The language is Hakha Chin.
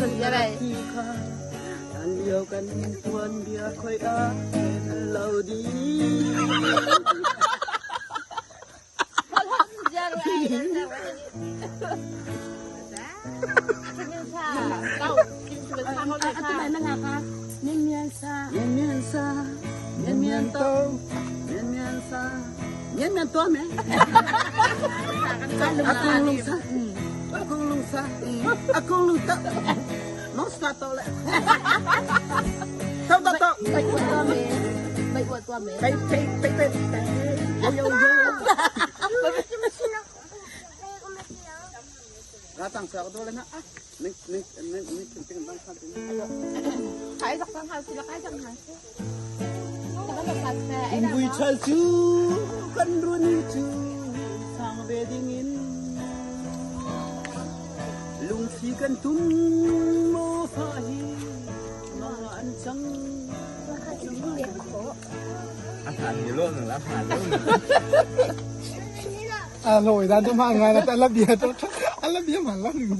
Kan lio kan tuanbia khoi ah kan lo di. Mian sa, mian mian to, mian mian sa, mian mian to me. Akung lung sa, akung lung sa, akung lung ta. Non sta to le. To to to. Pei pei pei pei. Yo yo yo. Ra tang sa ko le na. Ning ning ning ning king ting bang khan ting. Vui chal cu kan run cu sang ve ding in lungthli kan tum maw fa hi mang an cang. A loi dan tu ma ngai na ta la bia to a la bia man la ning.